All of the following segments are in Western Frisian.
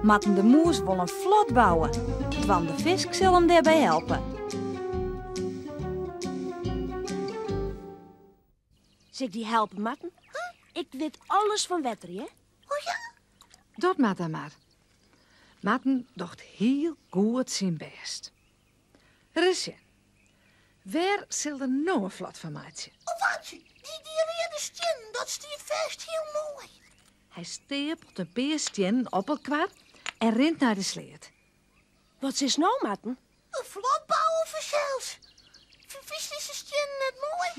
Marten de Mûs wol in flot bouwe. Twan de Fisk sil him dêrby helpe. Sil ik dy helpe, Marten? Ik wit alles fan wetter, hear. Oh ja? Dat moat dan mar. Marten docht hiel goed syn bêst. Ris sjen. Wêr sil er no in flot fan meitsje? Oh, wachtsje, dy, dy reade stiennen, dat stiet fêst hiel moai. Hy steapelt in pear stiennen op elkoar en rint nei de sleat. Wat silst no, Marten? In flot bouwe fansels. Fynst dizze stiennen net moai?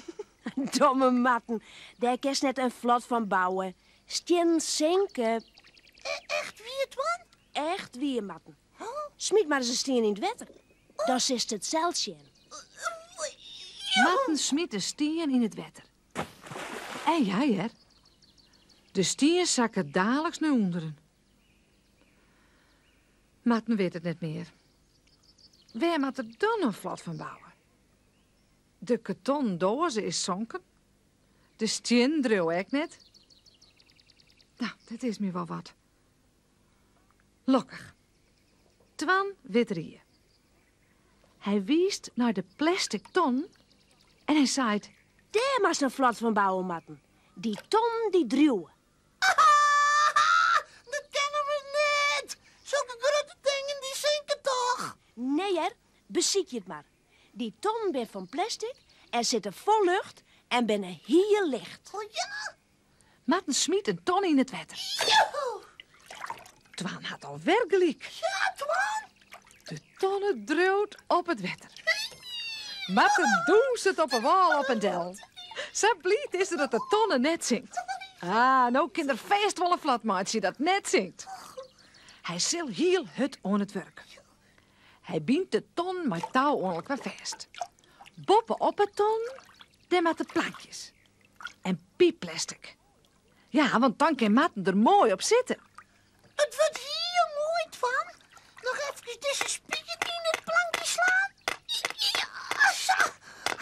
Domme Marten, dêr kinst net in flot fan bouwe. Stiennen sinke. Echt wier, Twan? Echt wier, Marten. Smyt mar ris in stien yn it wetter. Dan silst it sels sjen. Marten smyt de stien yn it wetter. En ja hear, de stien sakket daliks nei ûnderen. Marten wit it net mear. Wêr moat er dan in flot fan bouwe? De kartonnen doaze is sonken. De stiennen driuwe ek net. Nou, dit is my wol wat. Lokkich. Twan wit rie. Hy wiist nei de plastic ton en hy seit... Dêr moatst in flot fan bouwe, Marten. Dy tonnen dy driuwe. Dat kenne we net. Sokke grutte dingen dy sinke toch? Nee hear, besykje it mar. Dy tonnen binne fan plastic en sitte fol lucht en binne hiel licht. Oh ja? Marten smyt in ton yn it wetter. Joehoe! Twan hat alwer gelyk. Ja, Twan! De tonne driuwt op it wetter. Marten dûnset op 'e wâl op en del. Sa bliid is er dat de tonne net sinkt. Ah, no kin er fêst wol in flot meitsje dat net sinkt. Hy sil hiel hurd oan it wurk. Hy bynt de ton mei tou oan elkoar fêst. Boppe op 'e ton, dêr moatte plankjes. En piipplestik. Ja, want dan kin Marten der moai op sitte. It wurdt hiel moai, Twan. Noch efkes dizze spiker yn it plankje slaan. Ja, sa.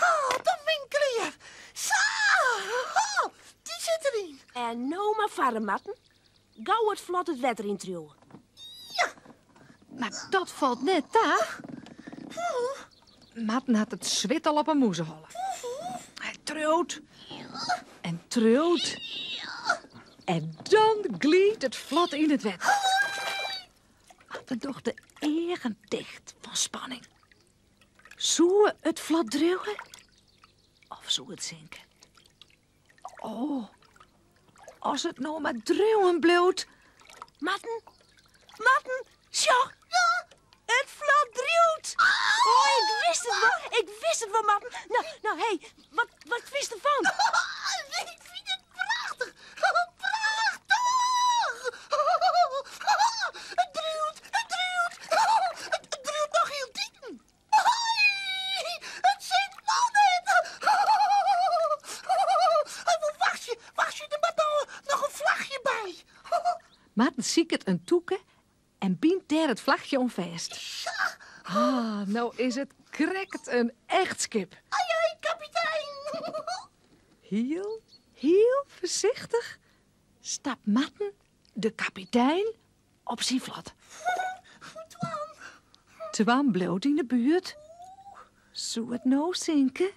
Oh, dan bin ik klear. Sa, oh, dy sit deryn. En no mar farre, Marten. Gau it flot it wetter yn triuwe. Ja. Mar dat falt net ta. Marten hat it swit al op 'e mûzeholle. Hy triuwt en triuwt en dan gliidt it flot yn it wetter. Marten docht de eagen ticht fan spanning. Soe it flot driuwe of soe it sinke? Oh, as it no mar driuwen bliuwt. Marten, Marten, sjoch! Ja! It flot driuwt! Oh, ik wist it wol, ik wist it wol, Marten. No, no, hé, wat, wat fynst derfan? Ik fyn it prachtich! Prachtich! It driuwt, it driuwt! It driuwt noch hieltiten. Hoi! It sinkt noch net! Wachtsje, wachtsje, der moat noch in flachje by. Marten siket in tûke en bynt dêr it flachje oan fêst. Ah, no is it krekt in echt skip. Ai, ai, kapitein! Hiel, hiel foarsichtich stapt Marten, de kapitein, op syn flot. Twan. Twan bliuwt yn de buert. Soe it no sinke?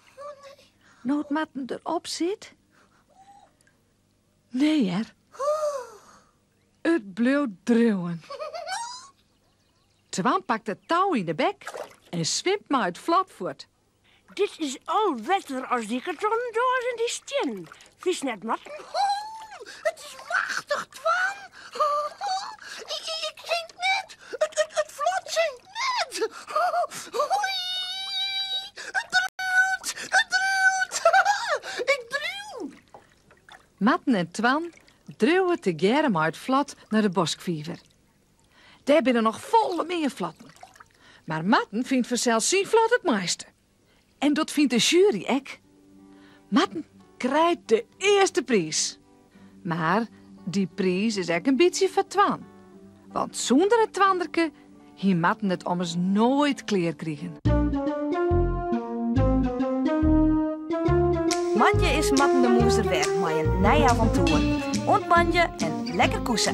No't Marten derop sit? Nee hear. It bliuwt driuwen. Twan pakt it tou yn de bek en swimt mei it flot fuort. Dit is al better as dy kartonnen doas en dy stiennen. Fynst net, Marten? It is machtich, Twan. Ik, ik sink net. It, it, it flot sinkt net. Hoi. It driuwt. It driuwt. Ik driuw. Marten en Twan driuwe tegearre mei it flot nei de boskfiver. Dêr binne noch folle mear flotten. Mar Marten fynt fansels syn flot it moaiste. En dat fynt de sjuery ek. Marten krijt de earste priis. Mar dy priis is ek in bytsje foar Twan. Want sûnder it Twanderke hie Marten it ommers noait klear krigen. Moandei is Marten de Mûs der wer mei in nij avontoer. Oant moandei en lekker koese!